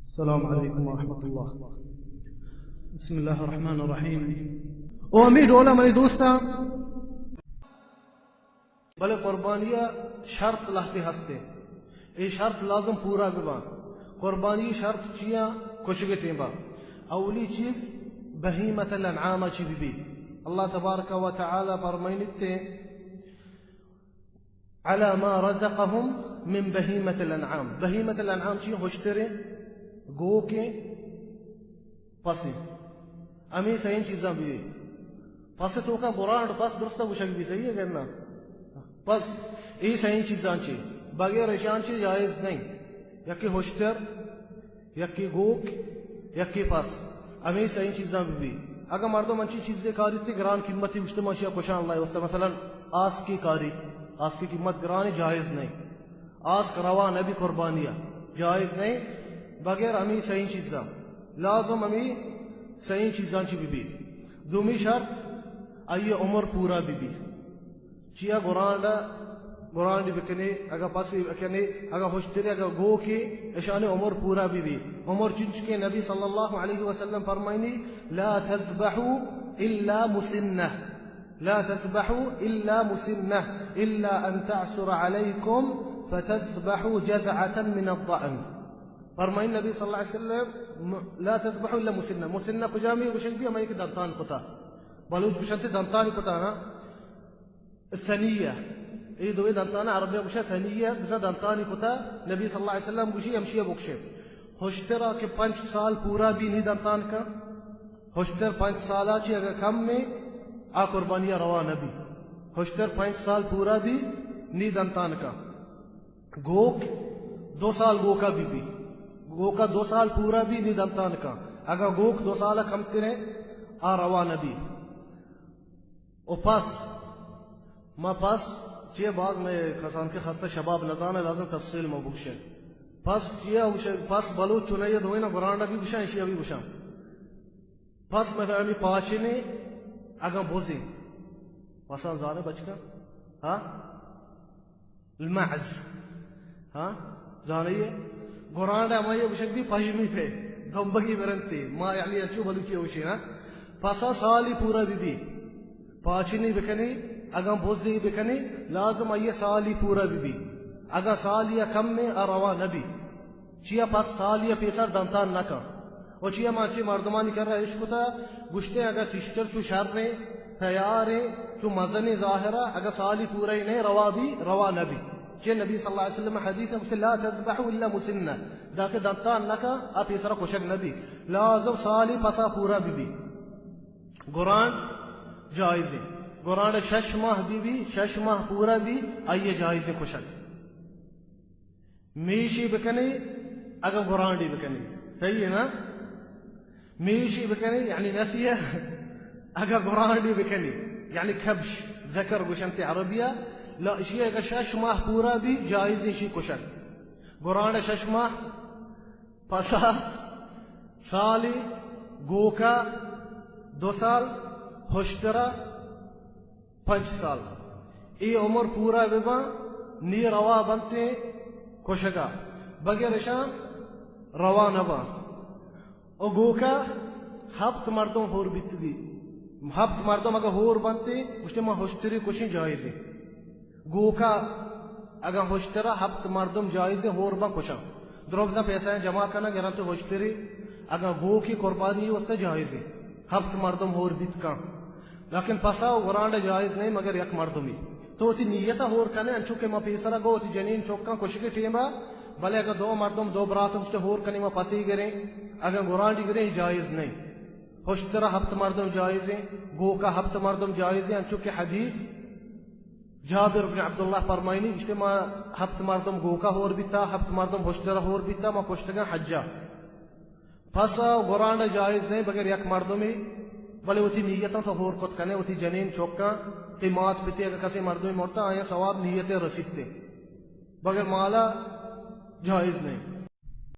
السلام علیکم ورحمۃ اللہ۔ بسم اللہ الرحمن الرحیم۔ او ہمے ڈولا منی دوستاں، بلے قربانی ءِ شرط لہتے ہستے۔ اے شرط لازم پورا بباں۔ قربانی ءِ شرط چیاں؟ کشگ ءِ ٹیمبا اولی چیز بہیمۃ الانعام چی بی بی۔ اللہ تبارک و تعالی فرمائنتے، علی ما رزقهم من بہیمۃ الانعام۔ بہیمۃ الانعام چی؟ ہشتریں، گوکیں، پسیں۔ ہمے سئیں چیزاں بی۔ پس توکا گرانڈ پس درستہ گوشگ بی، صحیح ہے کہ نا؟ پس اے سئیں چیزاں چی، بغیر اشان چی جائز نہیں۔ یکی ہشتر، یکی گوک، یکی پس، ہمے سئیں چیزاں بہ بی۔ اگاں مردم انچیں چیزے کاریت گران قیمتی، گوشتے ما اشیا کشاں اللہ ءِ واسطہ، مثلاً آسکے کاری، آسکے قیمت گرانی، جائز نہیں۔ آسک روا نبی قربانیا، جائز نہیں۔ بغیر ہمے سئیں چیزاں، لازم ہمے سئیں چیزاں چی بہ بی۔ دومی شرط، آئی عمر پورا بہ بی۔ چیا؟ گرانڈ، گرانڈی بکنے، اگا پسی بکنے، اگا ہشتری، اگا گوکی، اشانی عمر پورا بی بی۔ عمر چنچکے؟ نبی صلی اللہ علیہ وسلم فرمائنی، لا تذبحوا الا مسنہ، لا تذبحوا الا مسنہ، الا ان تعسر علیکم فتذبحوا جذعة من الضأن۔ فرمائن نبی صلی اللہ علیہ وسلم، لا تذبحوا الا مسنہ۔ مسنہ کجامی گوشگ بی؟ ہمائی کہ دنتان کتا، بلوچ گوشنتے دنتان کتا نا۔ ثنیہ، اے دوئیں دنتان عربی گوشا ثنیہ، بزاں دنتانی کتا، نبی صلی اللہ علیہ وسلم گوشی ہمشی بکشے۔ ہشترا کہ پنچ سال پورا بی نی دنتان کا، ہشتر پنچ سالا چی اگر کم میں، آ قربانی روا نبی۔ ہشتر پنچ سال پورا بی نی دنتان کا۔ گوک دو سال گوکا بی بی، گوکا دو سال پورا بی نی دنتان کا۔ اگر گوک دو سال کم ترے، آ روا نبی۔ او پس، ما پس، چیئے باز میں کسان کہ خاصا شباب نزانے، لازم تفصیل ما بگشیں۔ پس چیئے اوشے؟ پس بلوچ چنائیے دوئینا گرانڈا بی گوشاں، اشیا بی گوشاں۔ پس مثلاً ہمے پاچنے اگاں بزیں، پساں زانے بچکاں، ہاں؟ المعز۔ ہاں؟ زانئے؟ گرانڈ ہمائی گوشگ بی پژمی پہ دمبگی برنتے۔ ما یعنی انچو بلوچی اوشی نا۔ پسا سالی پورا بی بی۔ پاچنی بکنی، اگاں بزی بکنی، لازم آئی سالی پورا بی بی۔ اگاں سالی کم میں، آ روا نبی۔ چیا؟ پس سالی پیسر دنتان نکا۔ و چیا ما چی مردمانی کرا اشکتا، گوشتے اگاں تشتر چو شریں، تیاریں، چو مزنیں ظاہرا، اگاں سالی پورا ہی نہیں، روا بی، روا نبی۔ چہ نبی صلی اللہ علیہ وسلم حدیث ہے، گوشتے، لا تذبحوا الا مسنہ، داکہ دنتان نکا، آ پیسرا کشگ نبی۔ لازم سالی پسا پورا بی بی۔ گرانڈ جائزیں۔ گرانڈ شش ماہ بی بی، شش ماہ پورا بی، آئیے جائزیں کشگ۔ میشی بکنی، اگاں گرانڈی بکنی۔ صحیح ہے نا؟ میشی بکنی، یعنی نسیہ، اگاں گرانڈی بکنی، یعنی کبش، ذکر گوشنت عربیہ، لا، اشی اگاں شش ماہ پورا بی، جائز اشی کشگ۔ گرانڈ شش ماہ، پسا، سالی، گوکا، دو سال، ہشترا، پنچ سال۔ اے عمر پورا بباں، نی روا بنتے کشگا، بغیر اشاں روا نباں۔ او گوکا ہپت مردم ہور بیت بی۔ ہپت مردم اگاں ہور بنتے، گوشتے ما ہشتری کشیں، جائزیں۔ گوکا اگاں ہشترا ہپت مردم جائزیں ہور باں کشاں۔ درو بزاں پیسہ جمع کناں، گرنت ہشتری، اگاں گوکی قربانی واسطہ جائزیں۔ ہپت مردم ہور بیت کن۔ لیکن پسا و گرانڈ جائز نہیں مگر یک مردمی۔ تو وتی نیت ہور کنے، انچو کہ ما پیسرا گو وتی جنین چوکاں کشگی ٹیما، بلے اگاں دو مردم، دو برات گوشتے ہور کنے ما پسی گریں، اگاں گرانڈی گریں، جائز نہیں۔ ہشترا ہپت مردم جائزیں، گوکا ہپت مردم جائزیں، انچو کہ حدیث جابر بن عبداللہ فرمائنی، گوشتے ما ہپت مردم گوکا ہور بیتا، ہپت مردم ہشترا ہور بیتا، ما کشتگاں حجا۔ پس گرانڈ جائز نہیں بغیر یک مردمی، بلے وتی نیتاں تو ہور کت کنے، وتی جنین چوکاں، تی مات پتی اگر کسی مردمی مرتا، آیا ثواب نیت رسیتے، بغیر مالا جائز نہیں۔